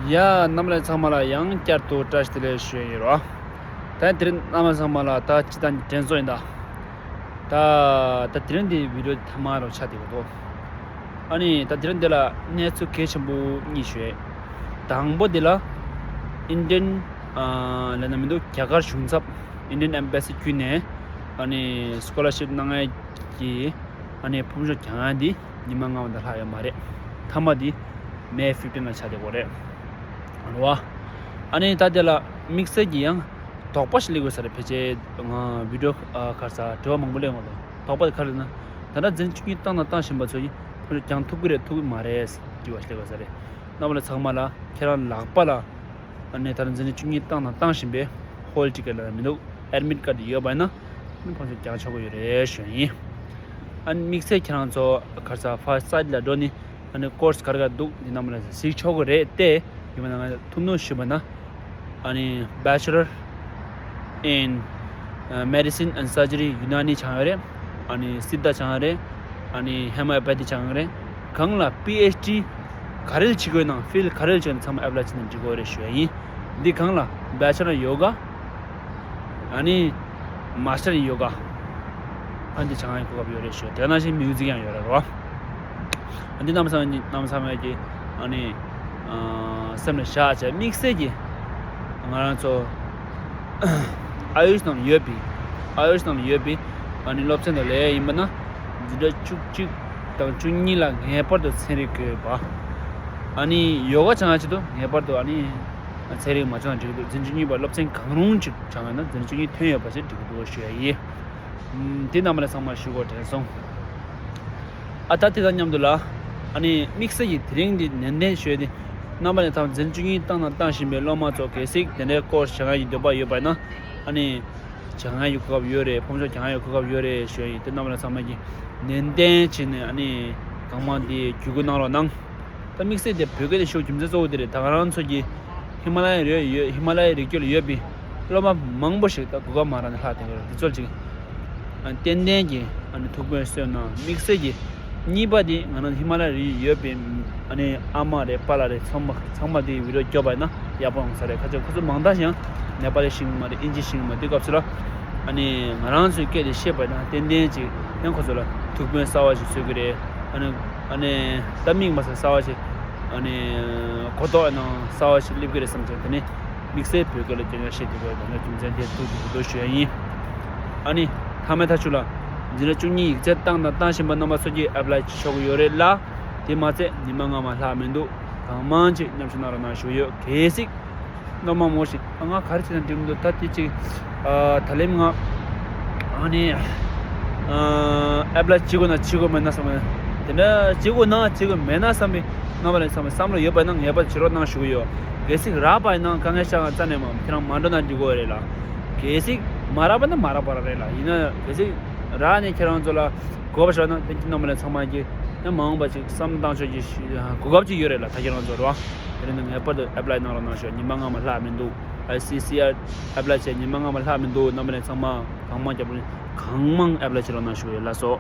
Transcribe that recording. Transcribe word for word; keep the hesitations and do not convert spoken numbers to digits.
ཡ། རྣམ་པ་ལྷན་རྒྱས་ཚང་མ་ལ་ཡང་བསྐྱར་དུ་བཀྲ་ཤིས་བདེ་ལེགས་ཞུ་ཡ་ཡིན་རོ། ད་དེ་རིང་རྣམ་པ་ཚང་མ་ལ་ད་སྤྱིར་བཏང་གི་དྲན་གསོ་ཡིན་ད། ད་ད་དེ་རིང་འདི་བི་ཌིའོ་ཐ་མ་རུ་ཆགས་བསྡད་ཡོད་དོ། ཨ་ནི་ད་དེ་རིང་འདི་ལ་གནས་ཚུལ་གལ་ཆེན་པོ་གཉིས་ཞུ་ཡ། དང་པོ་འདི་ལ་ཨིན་ཌི་ཡན་ཨ་ལབ་ན་མི་འདུག་རྒྱ་གར་གཞུང་ཚབ། Indian Embassy བརྒྱུད་ནས་ཨ་ནི་སི་ཀོ་ལར་ཤིབ་གནང་ཡ་གི་ཨ་ནི་ཕོམ་ཤོག་རྒྱག་ཡ་འདི་ཉི་མ་ལྔ་པ་དང་ལྷག་ཡོད་མ་རེད། མཐའ་མ་འདི་May fifteen ལ་ཆགས་བསྡད་ཡོད་རེད། ཨ་ནི་བ། ཨ་ནི་ད་དེ་ལ་དམིགས་བསལ་གྱི་ཡང་དོགས་པ་ཞིག་སླེབས་ཡོད་ས་རེད། ཕལ་ཆེར་ང་བི་ཌིའོ་ཨ་ག་རེ་ཟ་དྲི་བ་མང་པོ་སླེབས་ཡོང་གི་འདུག་དོགས་པ་དེ་ག་རེ་ན། ད་ལྟ་འཛིན་གྲྭ་བཅུ་གཉིས་བཏང་དང་བཏང་བཞིན་པ་ཚོ་ཡིས་ཕོམ་ཤོག་རྒྱག་ཐུབ་ཀྱི་རེད་ཐུབ་ཀྱི་མ་རེད་དྲི་བ་ཞིག་སླེབས་ཡོད་ས་རེད། རྣམ་པ་ལྷན་རྒྱས་ཚང་མ་ལ་ཁྱེད་རང་ལག་པ་ལ་ཨ་ནི་ད་ལྟ་འཛིན་གྲྭ་བཅུ་གཉིས་བཏང་དང་བཏང་བཞིན་པའི་ཧོལ་ཊི་ཀེ་ཊི་ལབ་ན་མི་འདུག་ཨེ་ཌི་མིཊ་ཀཱཌ་ཡོད་པ་ཡིན་ན་ཨ་ནི་ཕོམ་ཤོག་རྒྱག་ཆོག་གི་ཡོད་རེད་ཞུ་ཡ་ཡིན། ཨ་ནི་དམིགས་བསལ་ཁྱེད་རང་ཚོ་ག་རེ་ཟ་ཕར་སའིཊ་ལ་འགྲོ་ནི་ཨ་ནི་ཀོར་སི་ག་རེ་ག་རེ་འདུག་འདི་རྣམ་པ་ལ་གཟིགས་ཆོག་གི་རེད་དེ། ཡིན་པ་ན་ང་ཐུམ་ནོ་ཞུས་པ་ན་ཨ་ནི་Bachelor in uh, Medicine and Surgery Unani ཆགས་ཡོད་རེད། ཨ་ནི་སི་ཏཱ་ཆགས་ཡོད་རེད། ཨ་ནི་ཧེ་མོ་པེ་ཐི་ཆགས་ཡོད་རེད། གང་ལ་པི་ཨེཆ་ཌི་ག་རེ་བྱེད་དགོས་ན་ཕིལ་ག་རེ་བྱེད་དགོས་ན་ཚང་མ་ཨེབ་ལའི་བྱེད་ན་འགྲིག་གི་རེད་ཞུ་ཡ་ཡིན། འདི་གང་ལ་Bachelor Yoga ཨ་ནི་Master in Yoga ཨ་འདི་ཆགས་ཡ་གོ་སྐབས་ཡོད་རེད་ཞུ། དེ་ནང་བཞིན་མིའུ་ཛིག་ཡང་ཡོད་རེད་རོ། འདི་རྣམ་པ་ཚང་མ་རྣམ་པ་ཚང་མས་ཀྱི་ཨ་ནི་ཨ་སེམས་ལ་བཞག་བྱས་དམིགས་བསལ་གྱི་ང་རང་ཚོ་ཨ་ཡུཤ་ནང་ཡོད་པའི་ཨ་ཡུཤ་ནང་ཡོད་པའི་ཨ་ནི་སློབ་ཚན་དུ་ལས་ཡིན་པ་ན་འཛིན་གྲྭ་བཅུ་གཅིག་དང་བཅུ་གཉིས་ལ་ངེས་པར་དུ་ཚན་རིག་དགོས་པ། ཨ་ནི་ཡོ་ག་སྦྱང་ཡ་ཆེད་དུ་ངེས་པར་དུ་ཨ་ནི་ཚན་རིག་མ་སྦྱངས་འགྲིག་གི་འདུག་འཛིན་གྲྭ་བཅུ་གཉིས་པ་སློབ་ཚན་གང་རུང་ཅིག་སྦྱང་ཡ་ན་འཛིན་གྲྭ་བཅུ་གཉིས་ཐོན་ཡོད་པ་ཞིག་འགྲིག་གི་འདུག་ཞུ་ཡ་ཡིན། ཨམ། དེ་རྣམ་པ་ལ་ཚང་མ་ཞུ་དགོས་དྲན་སོང་། ཨ་ད་དེ་དང་མཉམ་དུ་ལ། ཨ་ནི་དམིགས་བསལ་གྱི་དེ་རིང་འདི་ནན་ཏན་ཞུས་ཏེ། རྣམ་པ་ལ་ཚང་མ་འཛིན་གྲྭ་བཅུ་གཉིས་བཏང་དང་བཏང་བཞིན་པའི་སློབ་མ་ཚོ་གལ་སྲིད་དེ་འདྲའི་སྐོར་སྦྱང་ཡ་ཡི་འདོད་པ་ཡོད་པ་ཡིན་ན། ཨ་ནི་སྦྱང་ཡ་ཡི་གོ་སྐབས་ཡོད་རེད། ཕོམ་ཤོག་རྒྱག་ཡ་ཡི་གོ་སྐབས་ཡོད་རེད་ཞུ་ཡ་ཡིན། དེ་རྣམ་པ་ལ་ཚང་མ་གིས་ནན་ཏན་བྱས་ནས་ཨ་ནི་གང་མང་དེ་བརྒྱུད་སྐུར་གནང་རོགས་གནང་། ད་དམིགས་བསལ་དེ་བོད་སྐད་དེ་ཤོད་རྒྱུ་མཚན་གཙོ་བོ་དེ་རེད། ད་ང་རང་ཚོ་གི་ཧི་མ་ལ་ཡའི་རི་ཡོད། ཧི་མ་ལ་ཡའི་རི་རྒྱུད་ལ་ཡོད་པའི་སློབ་མ་མང་པོ་ཞིག་ད་གོ་སྐབས་མ་རག་ནས་ལྷག་བསྡད་ཀྱི་རེད། དེ་ཚོར་ཅིག་ཨ་ཏན་ཏན་གྱི་ཨ་ནི་ཐུགས་ཕན་གསོས་གནང་། དམིགས་བསལ་གྱི་གཉིས་པ་དེ་ང་རང་ཧི་མ་ལ་ཡའི་རི་ཡོད་པའི་ཨ་ནི་ཨ་མ་རེད་པཱ་ལགས་རེད། ཚང་མ་ཚང་མ་དེ་བི་ཌིའོ་སྐྱོར་པ་ཡིན་ན་ཡག་པོ་ཡོང་ས་རེད། ཁ་ཅིག་ཁོ་ཚོ་མང་དག་ཞིག་ཡང་ནེ་པ་ལི་ཤེས་ཀྱི་མ་རེད། ཨིན་ཇི་ཤེས་ཀྱི་མ་རེད། དེ་སྐབས་སུ་ལ་ཨ་ནི་ང་རང་ཚོའི་སྐད་དེ་ཤེས་པ་ཡིན་ན་ཏན་ཏན་ཅིག་ཡང་ཁོ་ཚོ་ལ་ཐུགས་ཕན་གསར་བ་ཞིག་གསོས་ཀྱི་རེད། ཨ་ནི་ཨ་ནི་ད་མིག་མ་ཟད་གསར་བ་ཞིག་ཨ་ནི་གོ་རྟོགས་ནང་གསར་བ་ཞིག་སླེབས་ཀྱི་རེད་བསམ་བྱུང་། དེ་ནི་དམིགས་བསལ་བོད་སྐད་ལ་སྐྱོན་ཡག་བཤད་དེ་དགོས་དང་རྒྱུ་མཚན་དེ་ཐུགས་ཀྱི་འདུག་ཞུ་ཡ་ཡིན། ཨ་ནི་མཐའ་མའི་མཐའ་མཇུག་ལ་འཛིན་གྲྭ་བཅུ་གཉིས་ཡིག་ཚད་བཏང་དང་བཏང་བཞིན་པ་རྣམ་པ་ཚོ་གིས་ཨེབ་ལའི་བྱེད་ཆོག་གི་ཡོད་རེད་ལ། དེ་མ་ཚད་ཉི་མ་སྔ་མ་ལྷག་མི་འདུག་གང་མང་ཅིག་མཉམ་ཞུགས་གནང་རོགས་གནང་ཞུ་གི་ཡོད། གལ་སྲིད་སློབ་མ་མང་པོ་ཞིག་ཨ་ང་ག་རེ་བྱས་ན་འགྲིག་མི་འདུག་ད་དེ་ཅིག་ཨ་ད་ལན་ང་ཨ་ནི་ཨ་ཨེབ་ལའི་བྱེད་དགོས་ན་བྱེད་དགོས་མེད་ན་བསམ་པ། དེ་འདྲ་བྱེད་དགོས་ན་བྱེད་དགོས་མེད་ན་བསམ་པའི་རྣམ་པ་ལ་བསམ་པའི་བསམ་བློ་ཡོད་པ་ཡིན་ན་ངེས་པར་དུ་བྱེད་རོགས་གནང་ཞུ་གི་ཡོད། གལ་སྲིད་རག་པ་ཡིན་ན་དཀའ་ངལ་ཤར་གང་རྩ་ནས་མ་ཁྱེད་རང་མ་འགྲོ་ན་འགྲིག་གི་རེད་ལ། གལ་སྲིད་མ་རག་པ་ན་མ་རག་པ་རང་རེད་ལ། ཡིན་ན་གལ་སྲིད་རག་ནས་ཁྱེད་རང་ཚོ་ལ་དགོས་པ་ཤར་ན་དེ་རྣམ་པ་ལ་ཚང་མ་གི་ཡང་མ་འོངས་པ་ཅིག་བསམ་བློ་བཏང་ཕྱོགས་ཀྱི་གོ་སྐབས་ཅིག་ཡོད་རེད་ལ། ད་ཁྱེད་རང་ཚོ་རེད་བ། དེ་རིང་ནས་ངེས་པར་དུ་ཨེབ་ལའི་གནང་རོགས་གནང་ཞུ། ཉི་མ་སྔ་མ་ལྷག་མི་འདུག་ཨའི་སི་སི་ཨར་ཨེབ་ལའི་བྱས་ཉི་མ་སྔ་མ་ལྷག་མི་འདུག་རྣམ་པ་ལ་ཚང་མ་གང་མང་རྒྱབ་གང་མང་ཨེབ་ལའི་བྱེད་རོགས་གནང་ཞུ་ཡོད། ལགས་སོ།